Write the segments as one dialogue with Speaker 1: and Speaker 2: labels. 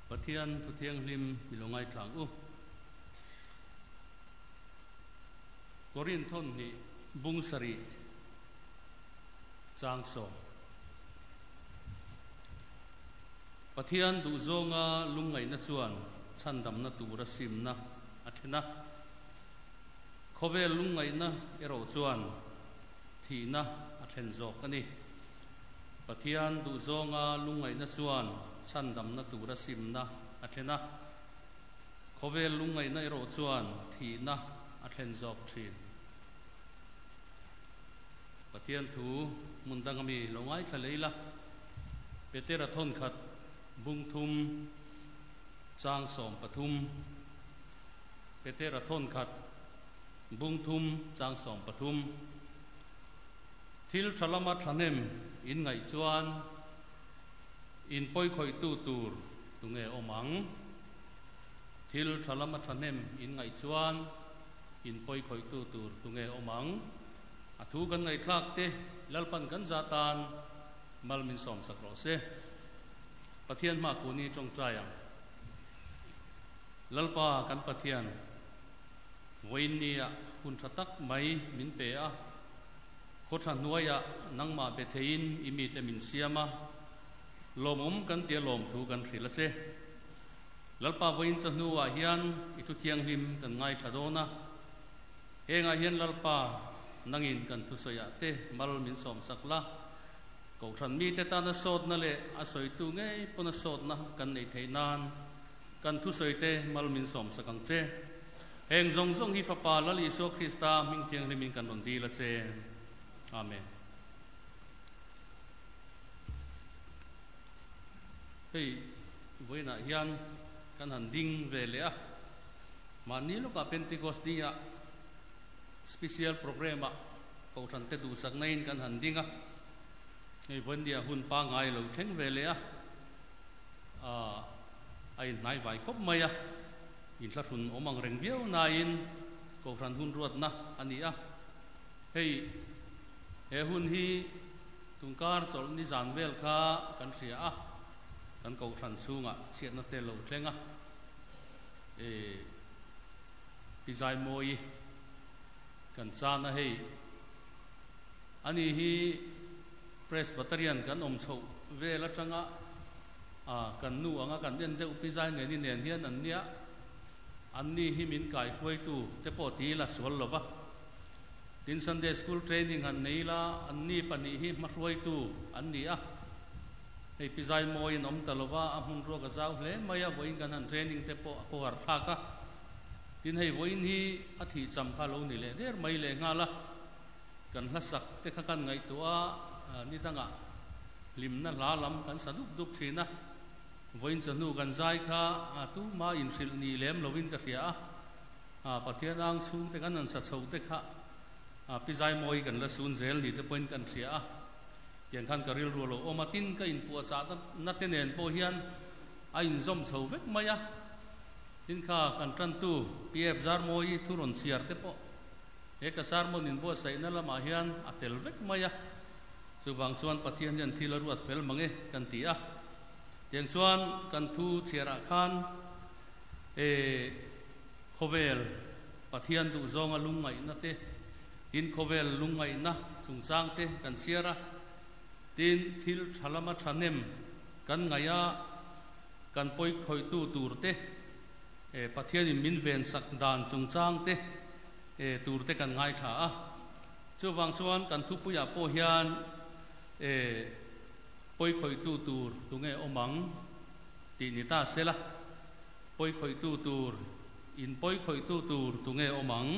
Speaker 1: Pathian thu thianghlim mi lo ngaithla ang u. Korinth thawnhnih bung sarih chang sawm. Pathian duhzawnga lungngaihna chuan chhandamna tura simna a then a. Khawvel lungngaihna erawh chuan thihna a thlen zawk a ni. Pathian duhzawnga lungngaihna chuan chhandamna tura simna a thlen a. Khawvel lungngaihna erawh chuan thihna a thlen zawk thin. Pathian thu hmun danga mi lo ngaithla lei la, Petera thawnkhat bung thum chang 13. Petera thawnkhat bung thum chang 13. Thil tha lama thahnem in ngaih chuan in pawikhawihtu tur tunge awm ang? Thil tha lama thahnem in ngaih chuan in pawikhawihtu tur tunge awm ang? A thu kan ngaihthlak te Lalpan kan za tan mal min sawmsak rawh se. Pathian hma kuni tawngtai ang. Lalpa kan Pathian, vawiinnia hun tha tak mai min pe a, khaw tha hnuaiah nangmah be theiin i mite min siam a, lawmawm kan tia lawmthu kan hrilh a che. Lalpa vawiin chawhnuah hian i thu thianghlim kan ngaithla dawn a, hengah hian Lalpa nangin kan thusawiah te mal min sawmsak la, Kohhran mite tana sawtna leh a sawitu ngei pawna sawtna kan neih theih nan kan thusawite mal min sawmsak ang che. Heng zawng zawng hi Fapa Lal Isua Krista hming thianghlimin kan rawn dil a che. Amen. Hei vawiinah hian kan han ding ve leh a, mahni lawkah Pentecost Ni-ah special program-ah Kohhrante duhsakna-in kan han ding a, hei vawiin ni-ah hun pangngai lo thleng ve leh a, a inhnai vai khawp mai a. Inthlahrun awm ang reng viau nain Kohhran hun ruatna a ni a. Hei he hun hi tungkar chawlh ni zan vel kha kan hria a, kan Kohhran chhungah chhiatna te lo thleng a. E Pi Zaimawi kan chan a hei ani hi Presbyterian kan awm chhoh vel atanga A, kan nu anga kan en deuh pi zai neni nen hian an nia, an ni hi min kai hruaitu te pawh ti ila sual lo va. Tin Sunday School training han nei ila an ni pahnih hi hma hruaitu an ni a. Hei pi zai mawiin awm ta lo va, a hmun ruak a zau hle mai a, vawiin kan han training te pawh a kawhar thlak a. Tin hei vawiin hi a thih cham kha lo ni leh der mai leh nghal a. Kan hlasak te kha kan ngaihtuah a, ni dangah hlimna hla lam kan sa dup dup thin a. Vawiin chawhnu kan zai kha tuma inhrilh ni lem lovin ka hria a, Pathian ang chhungte kan han sa chho te kha Pi Zaimawi kan la sun zel ni te pawhin kan hria a. Tiang khan ka rilru a lo awm a, tin ka inpuahchah na te nen pawh hian a inzawm chho vek mai a. Tin kha kan tantu Pi Ep Zarmawi thu rawn chhiar te pawh He ka sermon inbuatsaihna lamah hian a tel vek mai a, chuvang chuan Pathian hian thil a ruat fel mang e kan ti a. Tiang chuan kan thu chhiarah khan e khawvel Pathian duhzawnga lungngaihna te, tin khawvel lungngaihna chungchang te kan chhiar a, tin thil tha lama thahnem kan ngaih a, kan pawi khawihtu tur te, e Pathianin min vensak dan chungchang te, e tur te kan ngaithla a. Chuvang chuan kan thupuiah pawh hian e pawikhawihtu tur tunge awm ang tih ni ta se la, pawikhawihtu tur, in pawikhawihtu tur tunge awm ang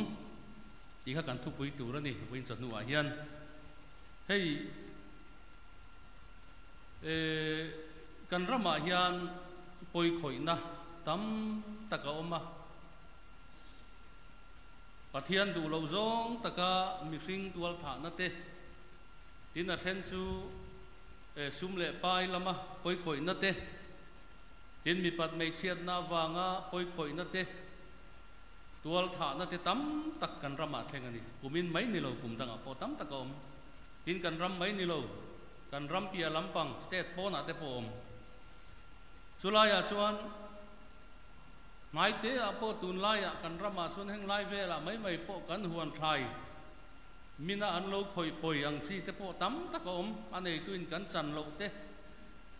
Speaker 1: tih kha kan thupui tur a ni vawiin chawhnuah hian. Hei e kan ramah hian pawikhawihna tam tak a awm a. Pathian duh loh zawng taka mihring tual thahna te, tin a then chu sum leh pai lama pawikhawihna te, tin mipat hmeichhiatna avanga pawikhawihna te, tual thahna te tam tak kan ramah thleng a ni. Kumin mai ni lo, kum dangah pawh tam tak a awm. Tin kan ram mai ni lo, kan ram piah lampang state pawnah te pawh a awm. Chulaiah chuan hnaite ah pawh tunlaiah kan ramah chuan heng lai velah mai mai pawh kan huan thlai mina an lo khawih pawi ang chi te pawh tam tak a awm. A neituin kan chan loh te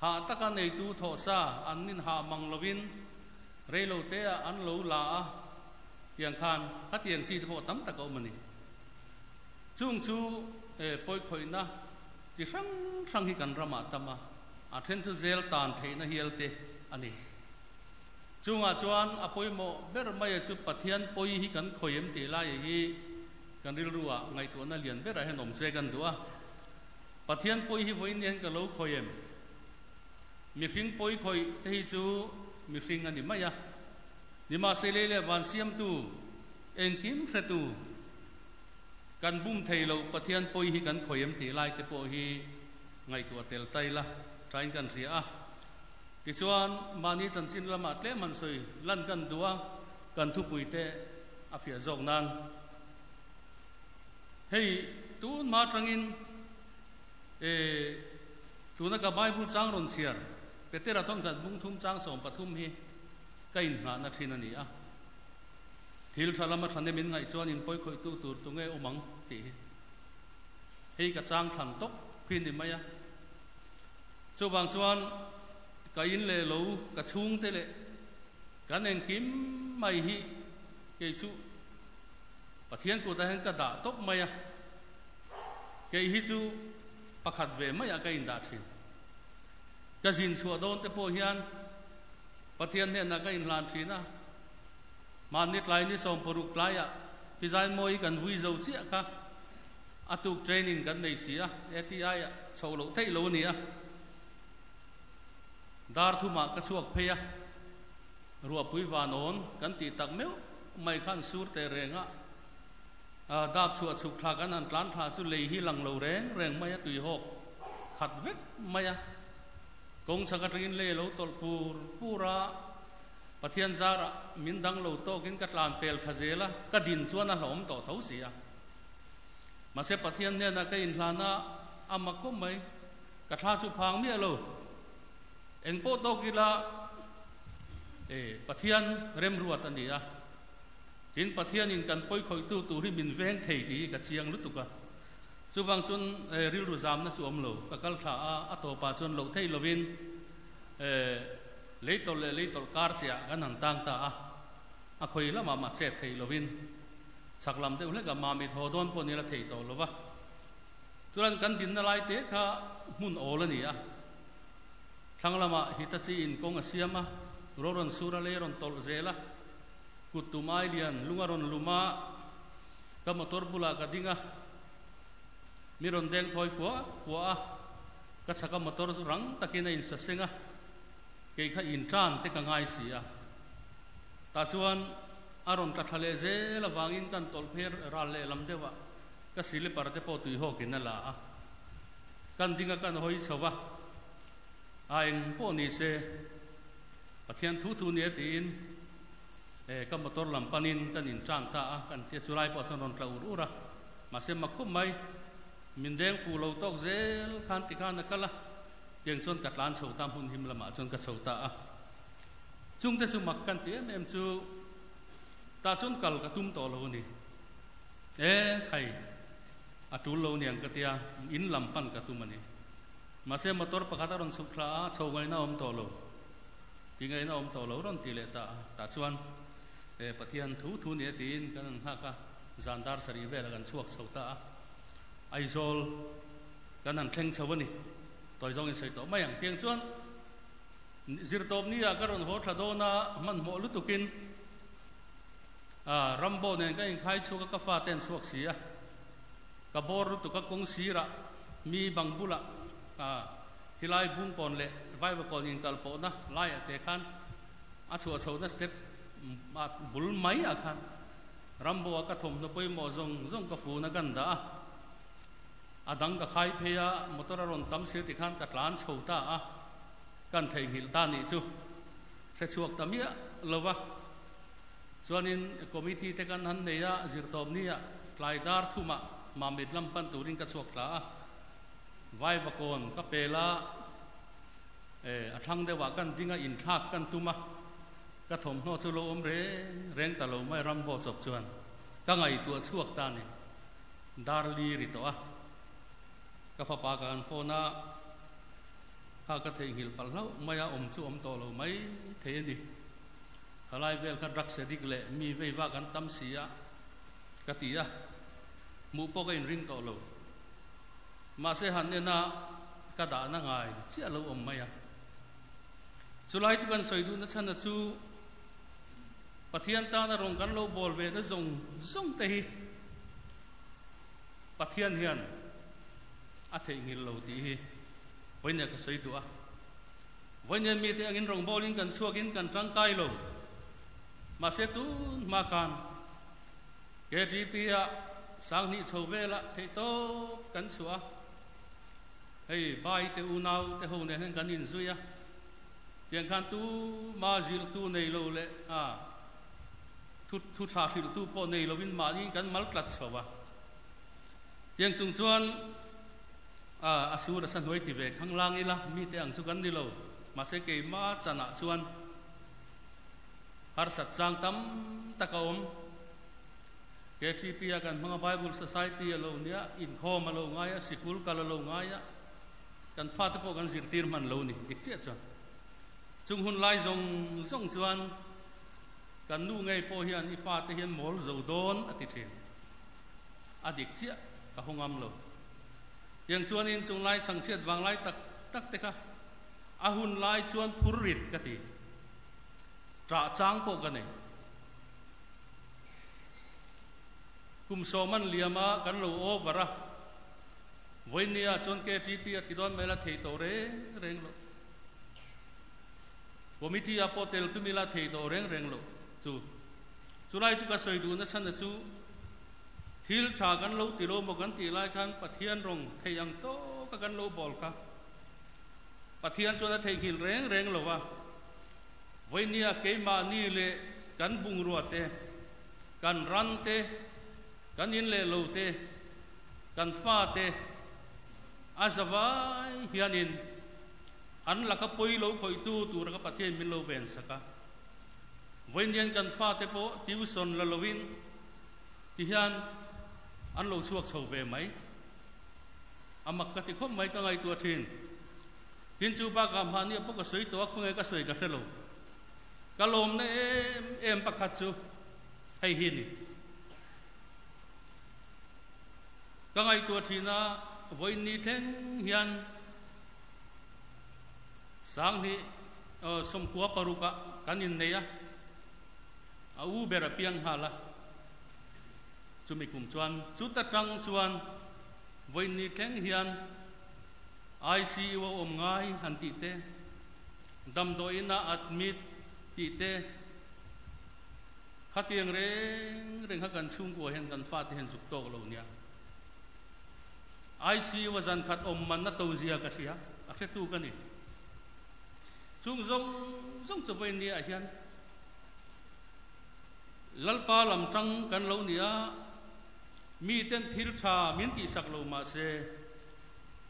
Speaker 1: hah taka neitu thawh sa an nin hah mang lovin reilo te ah an lo la a tiang khan khatiang chi te pawh tam tak a awm a ni. Chung chu pawi khawihna chi hrang hrang hi kan ramah tam a, a then chu zel tan theihna hial te a ni. Chungah chuan a pawimawh ber maia chu Pathian pawi hi kan khawi em tih laia hi kan rilruah ngaihtuahna lian berah hian awm se kan duh a. Pathian pawi hi vawiin hian ka lo khawi em? Mihring pawi khawih te hi chu mihring a ni mai a. Nimahse lei leh van siamtu, engkim hretu, Kan bum thei loh Pathian pawi hi kan khawi em tih lai te pawh hi ngaihtuah tel tai la tain kan hria a. Tichuan, mahni chanchin lamah tlem han sawi lan kan duh a, kan thupui te a fiah zawk nan. Hei tun hma atangin e tuna ka Bible chang rawn chhiar Petera thawmkhat bungthum chang 13 hi ka inngahna thin a ni a. Thil tha lama thahnem in ngaih chuan in pawi khawihtu tur tu nge awm ang tih hi hei ka chang thlan tawp khi ni mai a. Chuvang chuan ka in leh lo ka chhungte leh kan engkim mai hi kei chu Pathian kutah hian ka dah tawp mai a, kei hi chu pakhat ve maiah ka indah thin. Ka zin chhuah dawn te pawh hian Pathian hnenah ka inhlan thin a. Mahni tlai ni 16 tlaiah Pi Zaimawii kan vui zo chiah kha a tuk training kan nei si a, ATI ah chhoh loh theih lo a ni a. Dar thumah ka chhuak phei a, ruahpui vanawn kan tih tak meuh mai khan sur teh reng a, dap chhuah chhuk thla kan han tlan thla chu lei hi lang lo reng reng mai a, tuihawk khat vek mai a, kawng chhak atangin lei a lo tawlh pur pur a. Pathian zarah min dang lo tawkin ka tlan pel thla zel a, ka din chuan a hlawm tawh tho si a. Mahse Pathian hnenah ka inhlan a, a mak khawp mai. Ka thla chu phang miah lo. Eng pawh tawk ila e Pathian remruat a ni a. Tin, Pathianin kan pawi khawihtu tur hi min veng thei tih hi ka chiang lutuk a. Chuvang chuan rilru zamna chu awm lo. Ka kal thla a, a tawpah chuan loh theih lovin e Lei tawlh leh lei tawlh kar chiah kan han tang ta a, a khawi lamah mah chet theih lovin chhak lam deuh hlekah mah mit haw dawn pawh nila theih tawh lo va. Chuan kan dinna lai te kha hmun awl a ni a, thlang lamah Hitachi in kawng a siam a, ro rawn sur a lei a rawn tawlh zel a, kut tum ai lian lung a rawn lum a, ka motor bulah ka ding a, mi rawn deng thawi fua fua a, ka chhaka motor chu rang takin a insaseng a. Kei kha in tan te ka ngai si a. Tah chuan a rawn tla thla leh zel avangin kan tawlh pher ral leh lam deuh ah ka silipar te pawh tui hawkin a la a. Kan ding a kan hawi chho va, a eng pawh ni se Pathian thu thu nia tiin e ka motor lam panin kan in tan ta a, kan tia chu lai pawh chuan rawn tla ur ur a. Mahse mak khawp mai, min deng fuh lo tawk zel khan tikhan a kal a. Tiang chuan ka tlan chho ta, hmun him lamah chuan ka chho ta a. Chungte chu mak kan ti em em chu tah chuan kal ka tum tawh lo a ni. E khai, a tul lo niang ka tia, in lam pan ka tum a ni. Mahse motor pakhat a rawn chhuk thla a, chho ngaihna a awm tawh lo, ti ngaihna a awm tawh lo rawn ti leh ta a. Tah chuan e Pathian thu thu nia tiin kan han nghak a, zan dar sarih velah kan chhuak chho ta a. Aizawl kan han thleng chho a ni. Tawi zawng in sawi tawh mai ang. Tiang chuan zirtawp ni ah ka rawn haw tha dawn a, hmanhmawh lutuk in Rambo nen ka inkhai chhuak a, ka fa te an chhuak si a. Ka bawr lutuk a, kawng sirah mi bang bulah khilai bungkawn leh vaivakawn inkal pawhna laiah te khan a chhuah chhohna step bul mai ah khan Rambo a ka thawmhnaw pawimawh zawng zawng ka fun a kan dah a. A dang ka khai phei a, motor a rawn tam sia tikhan ka tlan chho ta a, kan theihnghilh ta nih chu hre chhuak ta miah lo va. Chuanin committee te kan han nei a, zirtawp nia tlai dar thumah Mamit lam pan turin ka chhuak tla a, Vaivakawn ka pel a, E, a thlang deuhah kan ding a, inthlak kan tum a, ka thawmhnaw chu lo awm reng reng ta lo mai ram baw chawp chuan ka ngaihtuah chhuak ta a ni. Dar li ri tawh a, ka fapa ka han phone a, kha ka theihnghilh palh hlauh mai a, awm chu awm tawh lo mai thei a ni. Khalai vel kha drugs addict leh mi vei vak an tam si a, ka ti a, hmuh pawh ka inring tawh lo. Mahse han en a, ka dahna ngai chiah lo awm mai a. Chulai chu kan sawi duhna chhan a chu Pathian tana rawn kan lo bawl ve na zawng zawng te hi Pathian hian a theihnghilh lo tih hi vawinia ka sawi duh a. Vawinia mite angin rawngbawlin kan chhuakin kan tangkai lo. Mahse tun hma khan KTP-ah sanghnih chho velah theihtawp kan chhuah a. Hei Bai te unau te ho nen hian kan inzui a, tiang khan tu ma zilhtu nei lo leh a thu thu tha hrilhtu pawh nei lovin mahni kan mal tlat chho a. Tiang chung chuan a a sur a sa hnuai ti ve khang lang ila mite ang chu kan ni lo, mahse keima chanah chuan harsat chang tam tak a awm. KTP a kan hmang a, Bible Society a lo nia, inkhawm a lo ngai a, sikul kal a lo ngai a, kan fate pawh kan zirtir hman lo ni, dik chiah chuan. Chung hun lai zawng zawng chuan kan nu ngei pawh hian i fate hian mawl zo dawn a ti thin. A dik chiah ka haw ngam lo. Tiang chuanin chung lai chhangchhiat vang lai tak tak te kha a hun lai chuan phur rit ka ti. Ṭah chang pawh ka nei. Kum sawm an liam a, kan lo over a. Vawinia chuan KTP a ti dawn mai la thei tawh reng reng lo. Committee a pawh tel tum ila thei tawh reng reng lo chu. Chulai chu ka sawi duhna chhan a chu thil tha kan lo ti lo maw kan tih lai khan Pathian rawng thei ang tawka kan lo bawl kha Pathian chuan a theihnghilh reng reng lo a. Vawinia keimahni leh kan bungrua te, kan ran te, kan in leh lo te, kan fa te a zavai hianin an laka pawi lo khawihtu tura ka Pathian min lo ven sak a. Vawiinian kan fa te pawh tuition la loin tihian an lo chhuak chho ve mai. A mak ka ti khawp mai ka ngaihtuah thin. Tin chu bakah mahni a pawh ka sawi tawh a, khawnge ka sawi ka hre lo. Ka lawmna em em pakhat chu hei hi a ni. Ka ngaihtuah thin a, vawiin ni thleng hian sanghnih sawmkua parukah kan innei a, a u ber a piang nghal a. Chumi kum chuan chuta tang chuan vawiin ni thleng hian ICU a awm ngai han tih te, damdawiin a admit tih te, khatiang reng reng kha kan chhungkua hian kan fate hian zuk tawk lo nia. ICU a zan khat awm man a to zia ka hria, a hretu ka ni. Chung zawng zawng chu vawiin ni ah hian Lalpa lam tang kan lo ni a, miten thil tha min tihsak lo mahse,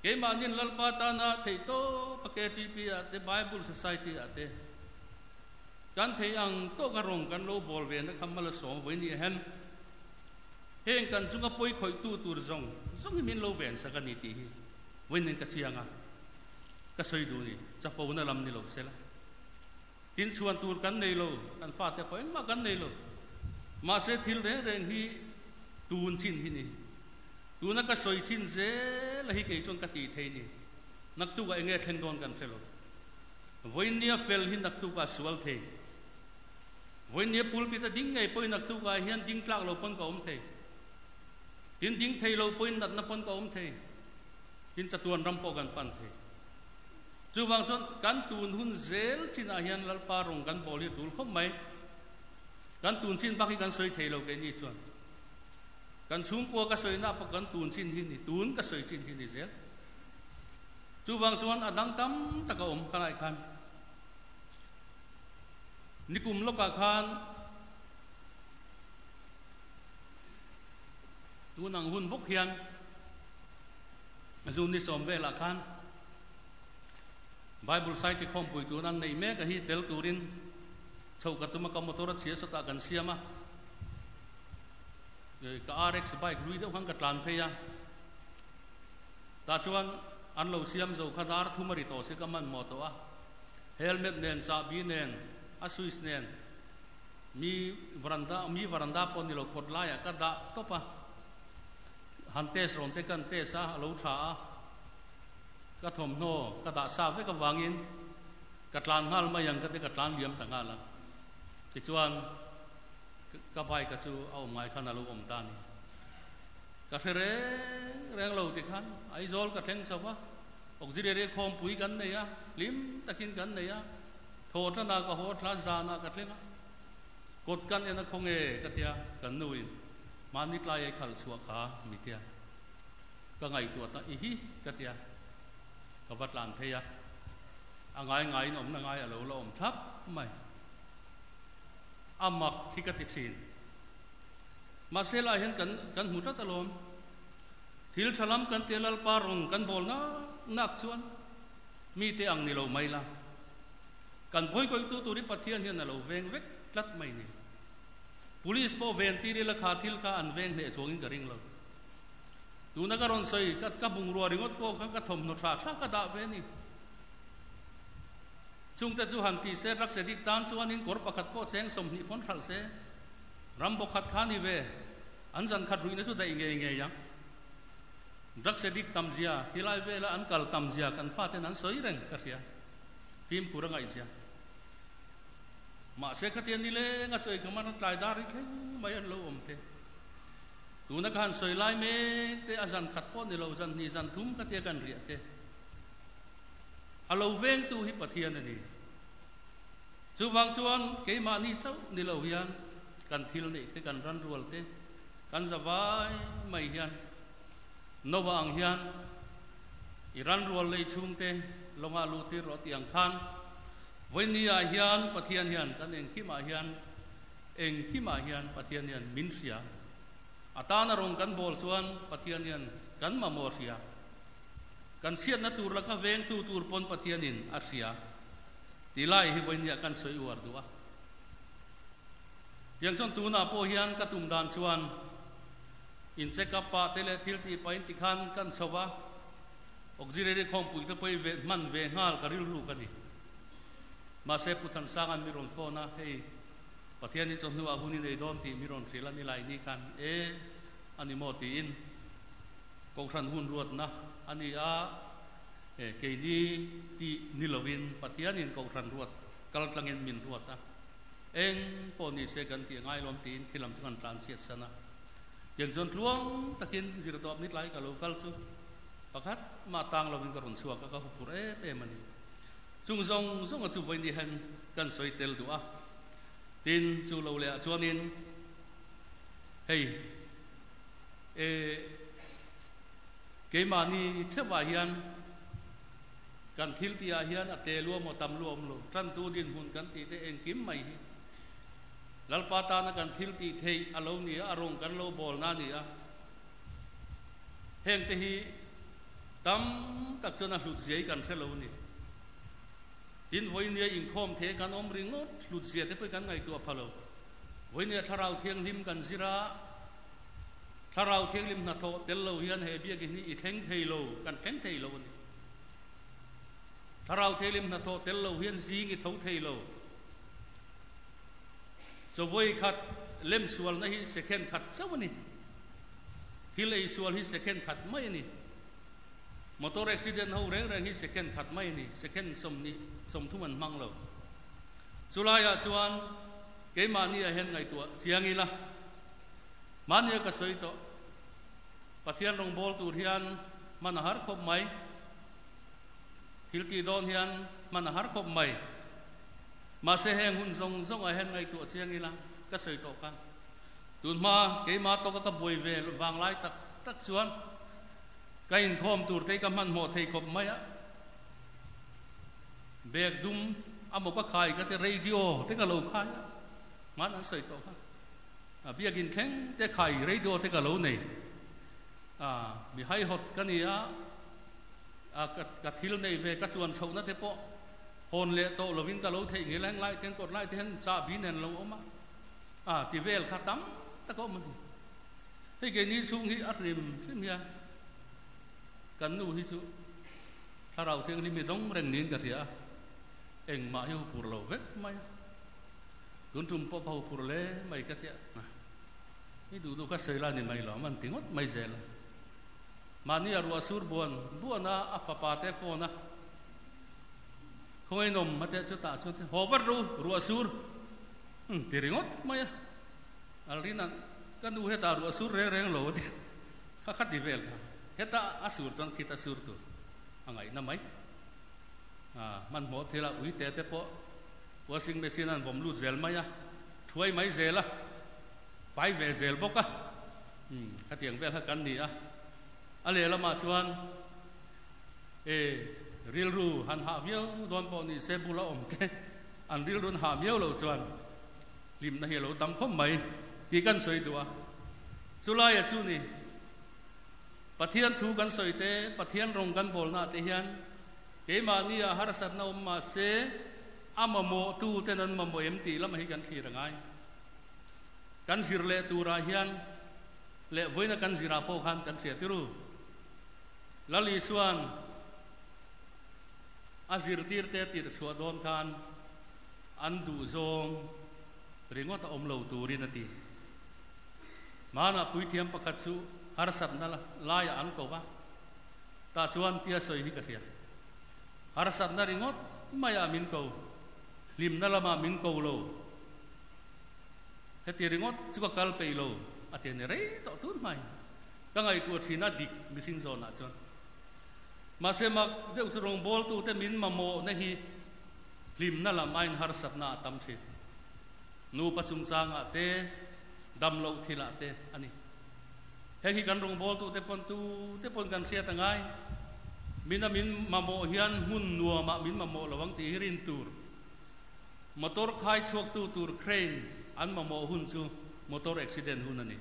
Speaker 1: Keimahnin Lalpa tana theih tawp a KTP ah te Bible Society ah te kan thei ang tawka rawng kan lo bawl ve na kha mal a sawm vawi ni ahen. Heng kan chunga pawi khawihtu tur zawng zawng hi min lo ven sak a ni tih hi vawiin ka chiang a, ka sawi duh ni, chapo na lam ni lo sela. Tin chhuan tur kan nei lo, kan fate pawh engmah kan nei lo. Mahse thil reng reng hi tun chin hi ni. Tuna ka sawi chin zel a hi kei chuan ka tih thei ni. Naktukah enge thleng dawn kan hre lo. Vawinia fel hi naktukah sual thei. Vawinia pulpit a ding ngei pawhin naktukah hian ding tlak lo pawn ka awm thei. Tin ding thei lo pawhin natna pawn ka awm thei. Tin chatuan ram pawh kan pan thei. Chuvang chuan kan tun hun zel chinah hian Lalpa rawng kan bawl hi a tul khawp mai. Kan tun chin bak hi kan sawi thei lo keini chuan. Kan chhungkua ka sawina pawh kan tun chin hi ni, tun ka sawi chin hi ni zel. Chuvang chuan a dang tam tak a awm khalai khan. Nikum lawkah khan tun ang hun bawk hian June ni sawm velah khan. Bible Society khawmpui tun an neih mek a hi tel turin chhoh ka tum a, ka motor a chhia sawtah kan siam a, ka RX bike hlui deuh khan ka tlan phei a, tah chuan an lo siam zo kha dar thum a ri tawh si ka hmanhmawh tawh a, helmet nen chahbi nen a switch nen mi varanda mi varanda pawh ni lo kawt laiah ka dah tawp a, han test rawn te kan test a, a lo tha a. Ka thawmhnaw ka dah sa vek avangin ka tlan nghal mai ang ka ti ka tlan liam ta nghal a. Tichuan ka bike a chu a awm ngai khan a lo awm ta a ni. Ka hre reng reng lo ti khan Aizawl ka thleng chho va, auxiliary khawmpui kan nei a, hlim takin kan nei a, thaw tanah ka haw thla zanah ka thleng a, kawt kan en a khaw nge ka tia kan nuin mahni tlai ei khalh chhuah kha mi tia. Ka ngaihtuah ta i hi ka tia, ka va tlan phei a, a ngai ngaiin awmna ngai a lo la awm thlap mai. A mak hi ka ti thin. Mahse lah hian kan kan hmu tlat alawm. Thil tha lam kan tia Lalpa rawn kan bawl nak nak chuan mite ang ni lo mai la. Kan pawikawihtu tur hi Pathian hian a lo veng vek tlat mai ni. Police pawh ven tir ila kha thil kha an veng hneh chuangin ka ring lo. Tuna ka rawn sawi, ka ka bungrua ringawt pawh kha ka thawmhnaw tha tha ka dah ve a ni. Chungte chu han ti se, drugs addict tan chuanin kawr pakhat pawh cheng 20 pawn hralh se, ram bawkhat kha ni ve, an zan khat ruihna chu daih ngei ngei ang. Drugs addict tam zia, helai vela an kal tam zia kan faten an sawi reng ka hria. Fimkhur a ngaihzia. Mahse khatia nileng a chawi khaman a tlai dar hi thleng mai an lo awm te. Tuna ka han sawi lai mek te a zan khat pawh ni lo, zan hnih zan thum ka tia kan riah te. A lo vengtu hi Pathian a ni. Chuvang chuan keimahni chauh ni lo hian kan thil neih te, kan ran rual te, kan za vai mai hian Noah ang hian i ran rual lei chhung te lawngah luh tir rawh tih ang khan vawinia hian Pathian hian kan engkimah hian Engkimah hian Pathian hian min hria. A tana rawng kan bawl chuan Pathian hian kan mamawh hria. Kan chhiatna tur laka vengtu tur pawn Pathianin a hria tih lai hi vawinia kan sawi uar duh a. Tiang chuan tunah pawh hian ka tum dan chuan in check up pah te leh thil tih pahin tikhan kan chho va, auxiliary khawmpui te pawh i ve hman ve nghal ka rilru ka ni. Mahse Pu Thansanga'n mi rawn phone a, hei Pathian hi chawhnuah hun i nei dawn tih mi rawn hrilh a ni lai ni khan e a ni maw tiin Kohhran hun ruatna a ni a, e keini tih ni lovin Pathianin Kohhran ruat kal tlangin min ruat a, eng pawh ni se kan tih a ngai lawm tiin khi lam chu kan tlan chhiat san a. Tiang chuan tluang takin zirtawp ni tlai ka lo kal chu pakhat mah tang lovin ka rawn chhuak a, ka huphurh em em a ni. Chung zawng zawnga chu vawiin hian kan sawi tel duh a. Tin, chu lo lehah chuanin hei e keimahni theuhah hian kan thil tihah hian a te luam aw tam luam lo, tantu dinhmun kan tih te engkim mai hi Lalpa tana kan thil tih theih a lo ni a, a rawng kan lo bawlna a ni a. Hengte hi tam tak chuan a hlutzia hi kan hre lo a ni. Tin, vawinia inkhawm the kan awm ringawt hlutzia te pawh kan ngaihtuah pha lo. Vawinia Thlarau Thianghlim kan zir a, Thlarau Thianghlim hnathawh tel lo hian he biakinn hi i thleng thei lo, kan thleng thei lo a ni. Thlarau Thianghlim hnathawh tel lo hian zing i tho thei lo. Chaw khat lem sualna hi second khat chauh a ni. Thil ei sual hi second khat mai a ni. Motor accident ho reng reng hi second khat mai a ni, second 20 30 an hmang lo. Chulaiah chuan keimahni ah hian ngaihtuah chiang ila, mahnia ka sawi tawh, Pathian rawngbâwl tur hian hman a har khawp mai, thil tih dawn hian hman a har khawp mai. Mahse heng hun zawng zawng ah hian ngaihtuah chiang ila ka sawi tawh kha. Tunhma keimah tawka ka buai ve vanglai tak tak chuan Ka inkhawm tur te ka hmanhmawh thei khawp mai a, bag dum a maw ka khai ka ti radio te ka lo khai a, hman an sawi tawh kha, a biakin thleng te khai radio te ka lo nei a, mi haihawt ka ni a, A ka ka thil nei ve ka chuan chhohna te pawh hawn leh tawh lovin ka lo theih ngei la, heng lai te kawt lai te hian chahbi nen lo awm a, a ti vel kha tam tak a awm a ni. Hei keini chhung hi a hrim hrim hian kan nu hi chu thlarau thianghlim hi dawng reng niin ka hria a, engmah hi huphur lo vek mai a, tun tum pawh ka huphur hle mai ka tia, i duh duh kha sawi la ni mai lo an ti ngawt mai zel a. Mahni a ruah sur buan buan a, a fapa te phone a, Khawngaih nawm a teh chu tah chuan haw vat ru, ruah sur ti ringawt mai a, Alrina ka nu hetah ruah sur reng reng lo a ti kha kha ti vel kha, heta a sur chuan khita sur tur a ngaihna mai. Hmanhmawh thil a ui te te pawh washing machine an vawm lut zel mai a, thuai mai zel a, fai ve zel bawk a. Umm, khatiang vel kha kan ni a. A lehlamah chuan e rilru han hah viau dawn pawh ni se bula awm te an rilru an hah miau loh chuan hlimna hi a lo tam khawp mai tih kan sawi duh a. Chulaia chu ni, Pathian thu kan sawi te, Pathian rawng kan bawlnaah te hian keimahni ah harsatna awm mah se a mamawhtu ten an mamawh em tih lamah hi kan thlir a ngai. Kan zir leh turah hian leh vawiina kan zirah pawh khan kan hria tir u. Lal Isua'n a zirtirte tir chhuah dawn khan an duhzawng ringawt a awm lo turin a ti. Hmanah puithiam pakhat chu harsatna laiah an ko va, tah chuan tia sawi hi ka hria. Harsatna ringawt maiah min ko, hlimna lamah min ko lo. Heti ringawt chu ka kal peih lo a ti a ni rei tawh tun hmai. Ka ngaihtuah thin a dik mihring zawnah chuan. Mahse mak deuh chu rawngbawltute min mamawhna hi hlimna lam aiin harsatna a tam thin. Nupa chungchangah te, dam loh thilah te a ni. Heng hi kan rawngbawltute pawn tute pawn kan hriat a ngai. Mina min mamawh hian hmun nuamah min mamawh lo ang tih hi rin tur. Motor khai chhuaktu tur crane an mamawh hun chu motor accident hun a ni.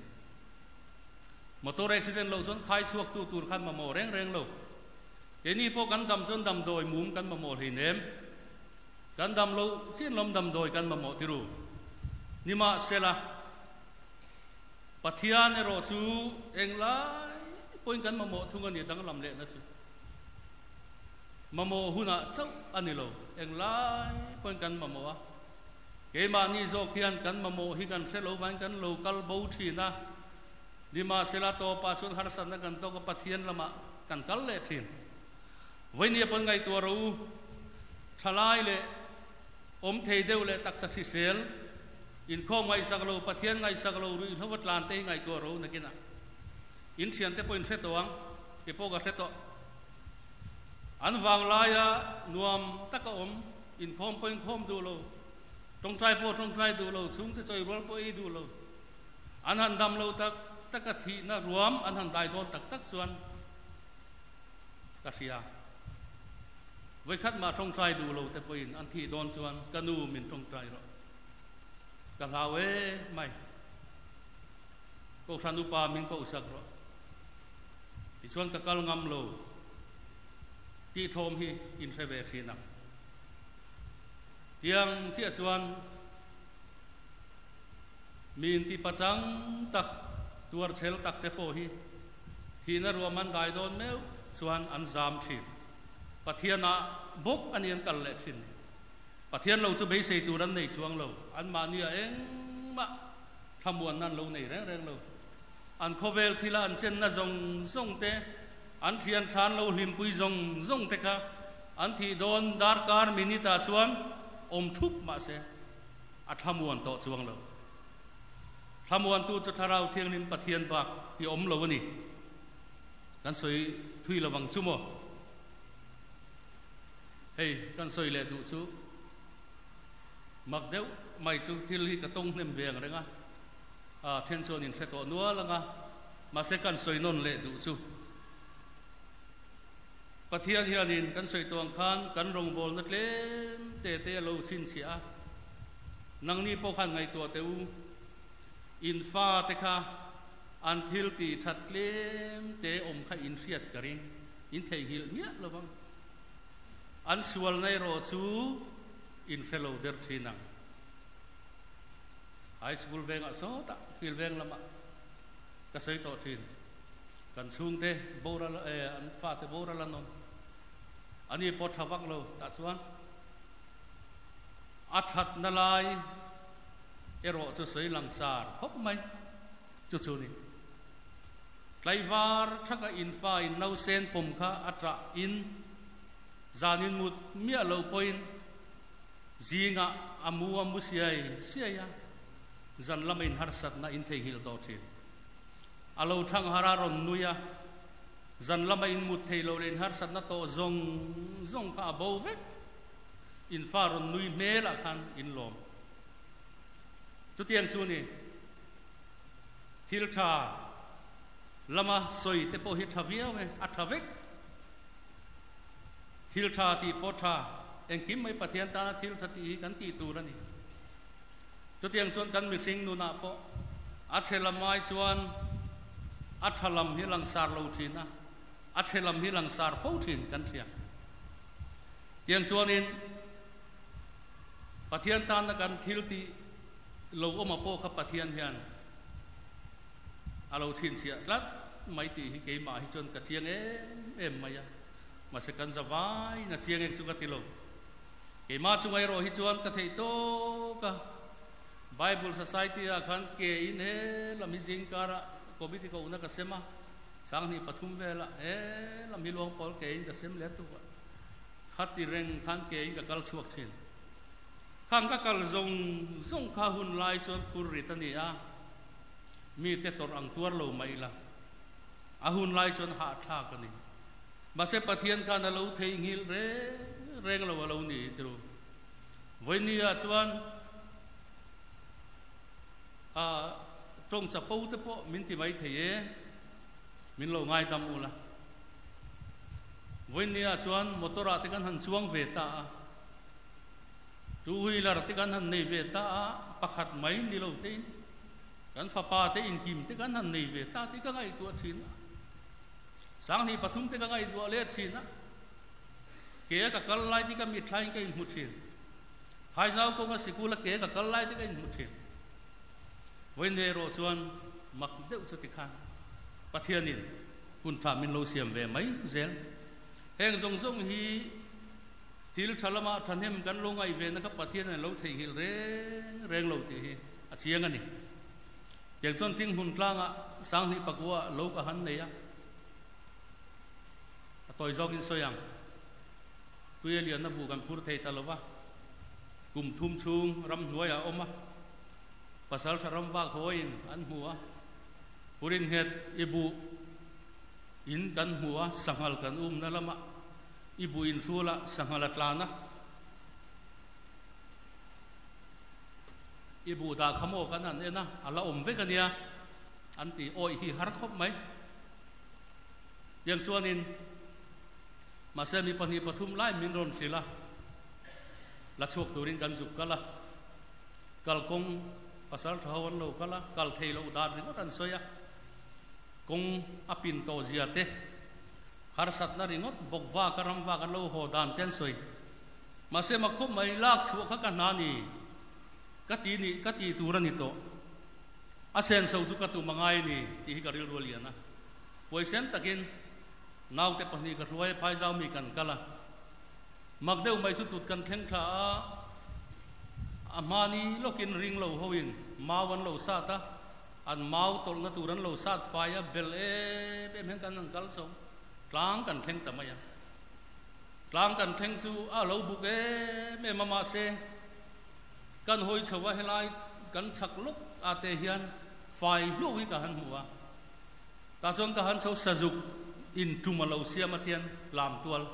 Speaker 1: Motor accident loh chuan khai chhuaktu tur khan mamawh reng reng lo. Keini pawh kan dam chuan damdawi mum kan mamawh hleinem. Kan dam loh chian lawm damdawi kan mamawh tiru. Nimahsela, Pathian erawh chu englai pawhin kan mamawh thung a ni danglam lehna chu. Mamawh hunah chauh a ni lo, englai pawhin kan mamawh a. Keimahni zawk hian kan mamawh hi kan hre lo vain kan lo kal bo thin a, nimahsela tawpah chuan harsatna kan tawk a, Pathian lamah kan kal leh thin. Vawinia pawn ngaihtuah rawh u, thalai leh awm thei deuh leh taksa hrisel, inkhawm ngaihsak lo, Pathian ngaihsak lo, ruihhlo a tlan te hi ngaihtuah rawh u nakinah. In thiante pawhin hre tawh ang, kei pawh ka hre tawh. An vanglaia nuam taka awm, inkhawm pawh inkhawm duh lo, tawngtai pawh tawngtai duh lo, chhungte chawi rual pawh ei duh lo, an han dam lo tak taka thihna ruam an han dai dawn tak tak chuan ka hria. Vawikhat mah tawngtai duh lo te pawhin an thih dawn chuan ka nu min tawngtai rawh. Ka hlau e mai. Kohhran upa min kohsak rawh. Tichuan ka kal ngam lo tih thawm hi in hre ve thin ang. Tiang chiah chuan mi inti pachang tak, tuar chhel tak te pawh hi thihna ruam an dai dawn meuh chuan an zam thin. Pathianah bawk a ni an kal leh thin. Pathian lo chu beisei tur an nei chuang lo, anmahni ah engmah thlamuanna an lo nei reng reng lo. An khawvel thila an chenna zawng zawng te, an thian than lo hlimpui zawng zawng te kha an thih dawn darkar minute ah chuan awm thup mah se a thlamuan tawh chuang lo. Thlamuantu chu Thlarau Thianghlim Pathian bak hi awm lo a ni. Kan sawi thui lo vang chu maw? Hei kan sawi leh duh chu mak deuh mai chu thil hi ka tawng hnem ve ang reng a. A then chuan in hre tawh nual ang a, mahse kan sawi nawn leh duh chu. Pathian hianin kan sawi tawh ang khan kan rawngbawlna tlem te te a lo chhinchhiah a, nangni pawh khan ngaihtuah teh u, in fa te kha an thil tih that tlem te awm kha in hriat ka ring. In theihnghilh miah lo vang. An sualna erawh chu in hre lo der thin ang. High School vengah sawtah, field veng lamah ka sawi tawh thin. Kan chhungte boral eh an fate boral an awm. Ani pawh tha vak lo tah chuan a thatna lai erawh chu sawi langsar khawp mai chu chu ni. Tlaivar thaka infa in nausen pawm kha a tah in zanin mut miah lo pawhin zingah a mu a mu siai siai a, zan lama inharsatna in theihnghilh tawh thin. A lo thang har a rawn nui a, zan lama in mut thei lo leh inharsatna tawh zawng zawng kha a bo vek. Infa rawn nui hmelah khan in lawm. Chutiang chu ni. Thil tha lama sawi te pawh hi tha viau e, a tha vek. Thil tha tih pawh tha, engkim mai Pathian tana thil tha tih hi kan tih tur a ni. Chutiang chuan kan mihring nunah pawh a chhe lam ai chuan a tha lam hi langsar lo thin a, a chhe lam hi langsar fo thin kan hria. Tiang chuanin Pathian tana kan thil tih lo awma pawh kha Pathian hian a lo chhinchhiah tlat mai tih hi keimah hi chuan ka chiang em em mai a, mahse kan za vaiin a chiang em chu ka ti lo. Keimah chunga erawh hi chuan ka theih tawk a, Bible Society ah khan ke in he lam hi zingkarah committee ka uhna ka sem a, sanghnih pathum velah he lam hi luang pawl ke in ka sem leh tuk a, khati reng khan ke in ka kal chhuak thin. Khang ka kal zawng zawng kha hun lai chuan phur rit a ni a, mite tawrh ang tuar lo mah ila, a hun lai chuan hahthlak a ni. Mahse Pathian khan a lo theihnghilh reng reng lo a lo ni ti ru. Vawinia chuan a tawng chapo te pawh min ti mai thei e, min lo ngaidam ula. Vawinia chuan motor ah te kan han chuang ve ta a, Two wheeler te kan han nei ve ta a, pakhat mai ni lo tein kan fapa te inkim te kan han nei ve ta tih ka ngaihtuah thin a. Sanghnih pathum te ka ngaihtuah let thin a, ke a ka kal lai te ka mithlain ka inhmu thin. Phaizau kawnga sikula ke ka kal lai te ka inhmu thin. Vawiin erawh chuan mak deuh chu tikhan Pathianin hun tha min lo siam ve mai zel. Heng zawng zawng hi thil tha lama thahnem kan lo ngaih ve na kha Pathian an lo theihnghilh reng reng lo tih hi a chiang a ni. Tiang chuan thing hmun tlangah Sanghnih pakua lo ka han nei a, a tawi zawkin sawi ang. Tui a lianna bu kan phur thei ta lo va, kum thum chhung ramhnuaiah a awm a, pasal tha ram vak hawiin an hmu a, Purin nghet i buh in kan hmu a, sanghal kan umna lamah i buh in hrulah sanghal a tlan a. I buh dah kha maw kan han en a, a la awm vek a nia an ti awih hi har khawp mai. Tiang chuanin mahse mi pahnih pathum lai min rawn hrilh a, la chhuak turin kan zuk kal a, kalkawng pasal tha ho an lo kal a, kal thei loh dan ringawt an sawi a, kawng a pin tawh zia te, harsatna ringawt bawk vak a ram vak an lo haw dan te an sawi. Mahse mak khawp mai lak chhuah kha ka hna ni. Ka ti ni, ka ti tur a ni tawh. A senso chu ka tum a ngai ni tih hi ka rilru a lian a. Puaisen takin naute pahnih ka hruai a, phaizau mi kan kal a. Mak deuh mai chu tut kan thleng thla a, a hmani lawkin ring lo hoin mau an lo sat a, an mau tawlhna tur an lo sat fai a, bel em em hian kan han kal chho, tlang kan thleng ta mai a. Tlang kan thleng chu a lo buk em em a mahse, Kan hawi chho a, helai kan chhak lawk ah te hian fai hluau hi ka han hmu a, tah chuan ka han chho sazuk in tum a lo siam a tian lam tual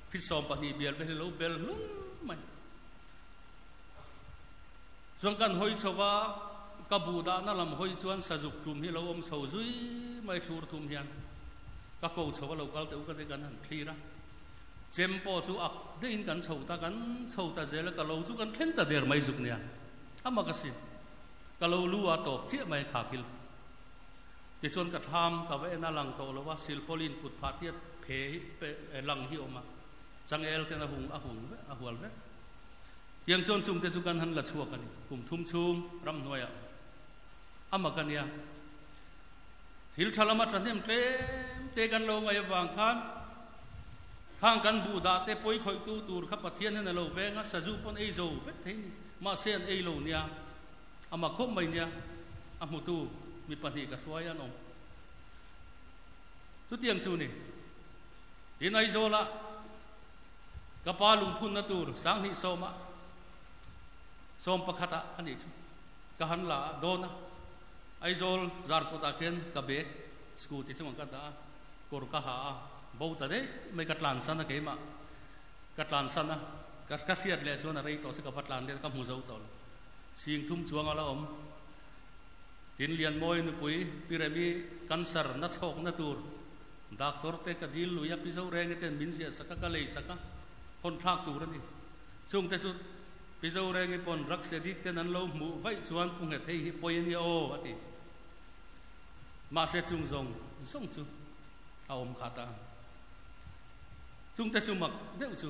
Speaker 1: fit 12 bial vel hi lo bel hlun mai. Chuan kan hawi chho a, ka buh dahna lam hawi chuan sazuk tum hi lo awm chho zui mai thlur thum hian ka ko chho a lo kal teh u ka ti kan han thlir a. Chem pawh chu ak deuhin kan chho ta, kan chho ta zel a, ka lo chu kan thleng ta der mai zuk nia. A mak asin. Ka lo lu a tawp chiah mai kha thil. Tichuan ka thlam ka va en a lang tawh lo a, silpawlin kut phah tiat phe hi pe lang hi awm a, changel ten a hung a hung vek a hual vek. Tiang chuan chungte chu kan han la chhuak a ni, kum thum chhung ramhnuaiah a mak a nia. Thil tha lama thahnem tlem te kan lo ngaih avang khan khang kan buh dah te pawi khawihtu tur kha Pathian hian a lo veng a, sazu pawn ei zo vek thei ni. Mahse an ei lo nia, a mak khawp mai nia, a hmutu mi pahnih ka hruai an awm. Chutiang chu ni, tin Aizawla ka pa lungphunna tur sanghnih sawma sawm pakhatah a nih chu ka han la a dawn a, Aizawl zarkawtah khian ka bag scooty chungah ka dah a, kawr ka ha a, bo ta daih mai ka tlansan a keimah ka tlansan a, ka ka hriat leh chuan a rei tawh se ka va tlan let a ka hmu zo tawh lo. Sing thum chuang a la awm. Tin Lianmawi nupui Pi Remi cancer na chhawkna tur doctor te ka dil lui a, Pi Zorengi ten min ziah sak a, ka lei sak a, hawn thlak tur a ni. Chungte chu Pi Zorengi pawn drugs addict ten an lo hmuh vaih chuan Pu Nghet hei hi pawi a nia aw a ti. Mahse chung zawng zawng chu a awm khat a. Chungte chu mak deuh chu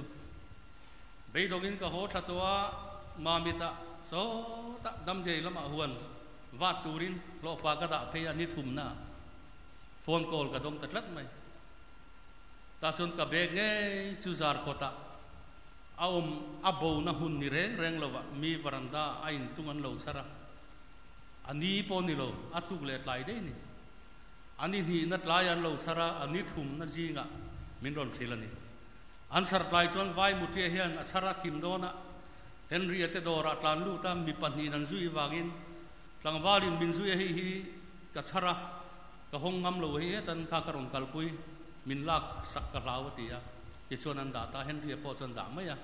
Speaker 1: beidawngin ka haw tha tawh a, Mamitah sawtah Damdiai lamah huan vat turin hlawhfa ka dah phei a ni thumna ah phone call ka dawng ta tlat mai. Tah chuan ka bag ngei chu zarkawtah A awm a bo na hmun ni reng reng lovah mi varanda a intung an lo chhar a, a ni pawh ni lo, a tuk leh tlai daih ni. A ni hnihna tlai an lo chhar a, a ni thumna zingah min rawn hrilh a ni. An chhar tlai chuan vai muṭia hian a chhar a thim dawn a, Henry-a te dawrah tlan lut a, mi pahnihin an zui vangin tlangvalin min zui a hei hi ka chhar a, ka hawng ngam lo hei hetan kha ka rawn kalpui, min lak sak ka hlau a ti a. Tichuan an dah ta, Henry-a pawh chuan dah mai a.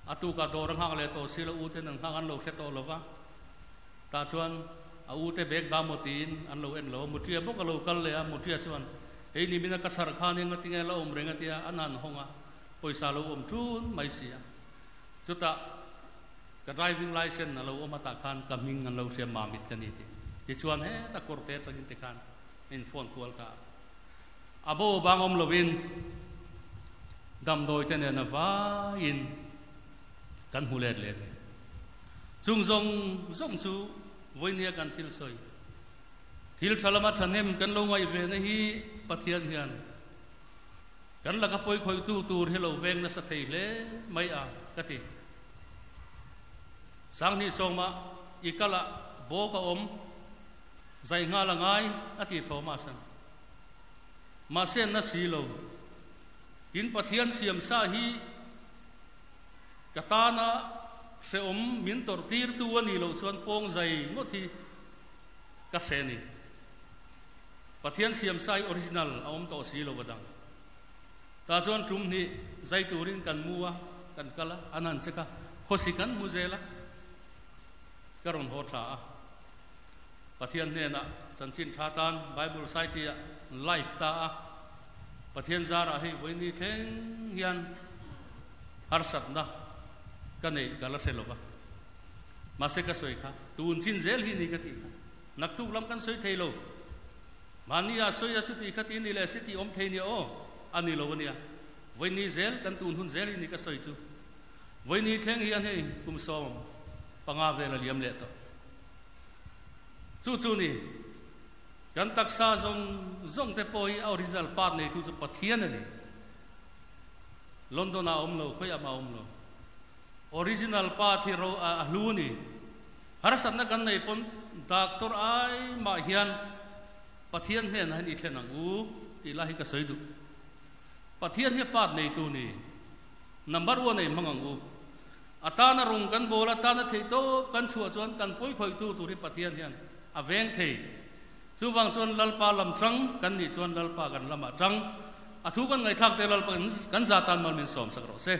Speaker 1: A tukah dawr a nghak leh tawh si lo, u ten an nghak an lo hre tawh lo va. Tah chuan a u te bag dah maw tiin an lo en lo a, Mutria bawk a lo kal leh a, Mutria chuan, Hei ni mina ka chhar khan eng atinge la awm reng a tia, an han hawng a, pawisa lo awm ṭun mai si a. Chutah ka driving licence a lo awm a tah khan ka hming an lo hria Mamit ka ni tih. Tichuan heta kawrte atangin tikhan a in phone kual ta a. A bo bang awm lovin damdawi te nen a vaiin kan hmu let leh a ni. Chung zawng zawng chu vawinia kan thil sawi, thil tha lama thahnem kan lo ngaih ve na hi Pathian hian kan laka pawi khawihtu tur hi lo veng nasa thei hle mai a ka ti. Sanghnih sawmah i kalah bawk a awm, zai nghal a ngai a ti Thomas-a'n. Mahse na si lo. Tin Pathian siam sa hi ka tana hrehawm min tawrh tirtu a nih loh chuan pawng zai ngawt hi ka hre ni. Pathian siam sa hi original a awm tawh si lo a dang. Tah chuan tum hnih zai turin kan mu a, kan kal a, an han check a, khawsi kan hmu zel a, ka rawn haw thla a. Pathian hnenah chanchin tha tan Bible Society ah live ta a, Pathian zarah hei vawiini thleng hian harsatna ka neih ka la hre lova. Mahse ka sawi kha tun chin zel hi ni ka tih kha. Naktuk lam kan sawi thei lo. Mahni ah sawi a chuti kha ti ni leh si tih awm thei nia aw, a ni lo ania. Vawiini zel kan tun hun zel hi ni ka sawi chu. Vawiini thleng hian hei kum 15 vel a liam leh tawh. Chu chu ni, kan taksa zawng zawng te pawh hi a original part neitu chu Pathian a ni. London ah a awm lo, khawiah mah a awm lo. Original part hi ro a hlu a ni. Harsatna kan nei pawn doctor ai mah hian Pathian hnenah hian i thlen ang u tih lai hi ka sawi duh. Pathian hi a part neitu ni. Number one a inhmang ang u. A tana rung kan bawl, a tana theih tawp kan chhuah chuan kan pawi khawihtu tur hi Pathian hian a veng thei. Chuvang chuan Lalpa lam tang kan nih chuan Lalpa kan lamah tang. A thu kan ngaihthlak te Lalpa kan za tan mal min sawm sak rawh se.